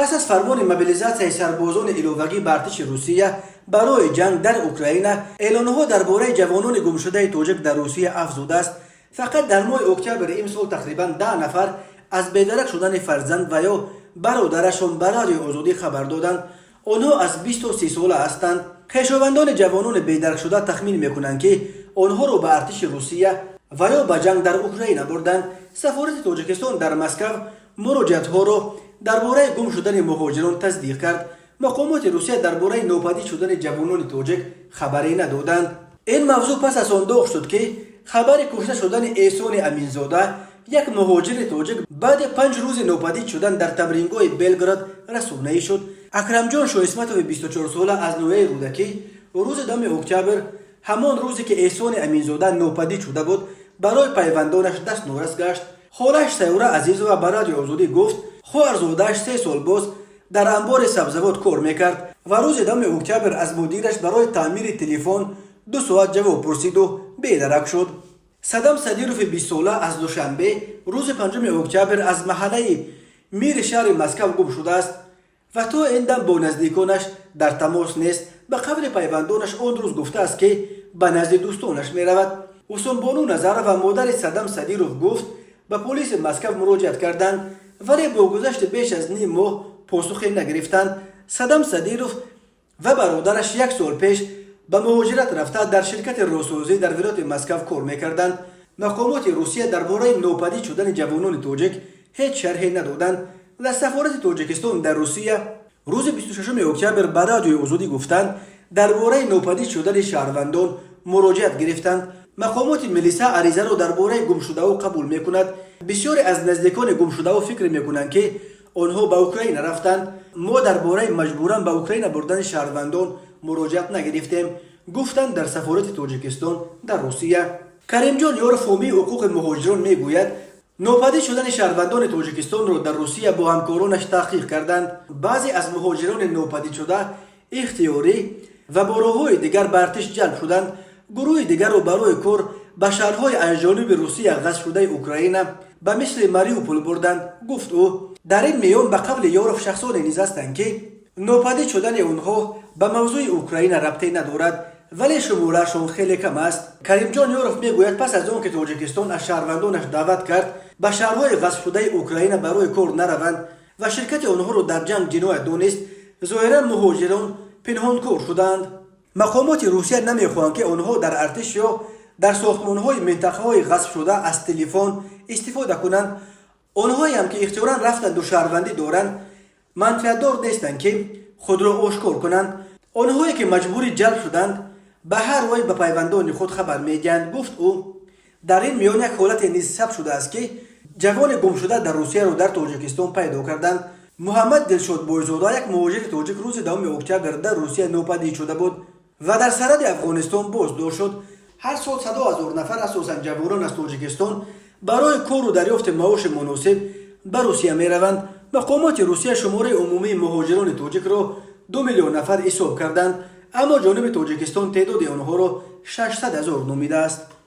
Пас аз фармони мобилизатсияи сарбозони иловагӣ ба артиши Русия барои ҷанг дар Украина, эълонҳо дар бораи ҷавонони гумшудаи тоҷик дар Русия афзудааст. Фақат дар моҳи октябри имсол тақрибан 10 нафар аз бедарак шудани фарзанд ва ё бародарашон ба Радиои Озодӣ хабар доданд. Онҳо аз 20 то 30 сола ҳастанд. Хешовандони ҷавонони бедаракшуда тахмин мекунанд, ки онҳоро ба артиши Русия ва ё ба ҷанг дар Украина бурданд. Сафорати Тоҷикистон дар Москав муроҷиатҳоро дар бораи гум шудани муҳоҷирон тасдиқ кард. Мақомоти Русия дар бораи нопадид шудани ҷавонони тоҷик хабаре надоданд. Ин мавзӯъ пас аз он доғ шуд, ки хабари кушта шудани Эҳсони Аминзода, як муҳоҷири тоҷик, баъди 5 рӯзи нопадид шудан дар тамрингоҳи Белгород расонаӣ шуд. Акрамҷон Шоисматови 24-сола аз ноҳияи Рӯдакӣ рӯзи 10 октябр, ҳамон рӯзе ки Эҳсони Аминзода нопадид шуда буд, барои пайвандонаш даст норас гашт. Холааш Сайёра Азизова ба Радиои Озодӣ гуфт, хоҳарзодааш 3 сол боз дар амбори сабзавот кор мекард ва рӯзи 10 октябр аз мудираш барои таъмири телефон 2 соат ҷавоб пурсиду бедарак шуд. Садам Садирови 20-сола аз Душанбе рӯзи 5 октябр аз маҳаллаи Мири шаҳри Москав гум шудааст ва то ин дам бо наздиконаш дар тамос нест. Ба қавли пайвандонаш, он рӯз гуфтааст, ки ба назди дӯстонаш меравад. Ҳусунбону Назарова, модари Садам Садиров, гуфт, ба полиси Москав муроҷиат карданд, вале бо гузашти беш аз ним моҳ посухе нагирифтанд. Садам Садиров ва бародараш як сол пеш ба муҳоҷират рафта, дар ширкати роҳсозӣ дар вилояти Москав кор мекарданд. Мақомоти Русия дар бораи нопадид шудани ҷавонони тоҷик ҳеҷ шарҳе надоданд. Дар сафорати Тоҷикистон дар Русия рӯзи 26 октябр ба Радиои Озодӣ гуфтанд, дар бораи нопадид шудани шаҳрвандон муроҷиат гирифтанд. Мақомоти милиса аризаро дар бораи гумшудаҳо қабул мекунад. Бисёре аз наздикони гумшудаҳо фикр мекунанд, ки онҳо ба Украина рафтанд. Мо дар бораи маҷбуран ба Украина бурдани шаҳрвандон муроҷиат нагирифтем, гуфтанд дар сафорати Тоҷикистон дар Русия. Каримҷон Ёров, ҳомии ҳуқуқи муҳоҷирон, мегӯяд, нопадид шудани шаҳрвандони Тоҷикистонро дар Русия бо ҳамкоронаш таҳқиқ карданд. Баъзе аз муҳоҷирони нопадидшуда ихтиёрӣ ва бо роҳҳои дигар ба артиш ҷалб шуданд. Гурӯҳи дигарро барои кор ба шаҳрҳои аз ҷониби Русия ғасбшудаи Украина, ба мисли Мариупол, бурданд, гуфт ӯ. Дар ин миён, ба қавли Ёров, шахсоне низ ҳастанд, ки нопадид шудани онҳо ба мавзӯи Украина рабте надорад, вале шумораашон хеле кам аст. Каримҷон Ёров мегӯяд, пас аз он ки Тоҷикистон аз шаҳрвандонаш даъват кард, ба шаҳрҳои ғасбшудаи Украина барои кор нараванд ва ширкати онҳоро дар ҷанг ҷиноят донист, зоҳиран муҳоҷирон пинҳонкор шуданд. Мақомоти Русия намехоҳанд, ки онҳо дар артиш ё дар сохтмонҳои минтақаҳои ғасбшуда аз телефон истифода кунанд. Онҳоеам, ки ихтиёран рафтанду шаҳрвандӣ доранд, манфиатдор нестанд, ки худро ошкор кунанд. Онҳое, ки маҷбурӣ ҷалб шуданд, ба ҳар рӯй ба пайвандони худ хабар медиҳанд, гуфт ӯ. Дар ин миён як ҳолате низ сабт шудааст, ки ҷавони гумшуда дар Русияро дар Тоҷикистон пайдо карданд. Муҳаммад Дилшод Бойзода, як муҳоҷири тоҷик, рӯзи 10 октябр дар Русия нопадид шуда буд ва дар сарҳади Афғонистон боздошт шуд. Ҳар сол садо ҳазор нафар, асосан ҷавонон, аз Тоҷикистон барои кору дарёфти маоши муносиб ба Русия мераванд. Мақомоти Русия шумораи умумии муҳоҷирони тоҷикро 2 миллион нафар ҳисоб карданд, аммо ҷониби Тоҷикистон теъдоди онҳоро 600 ҳазор номидааст.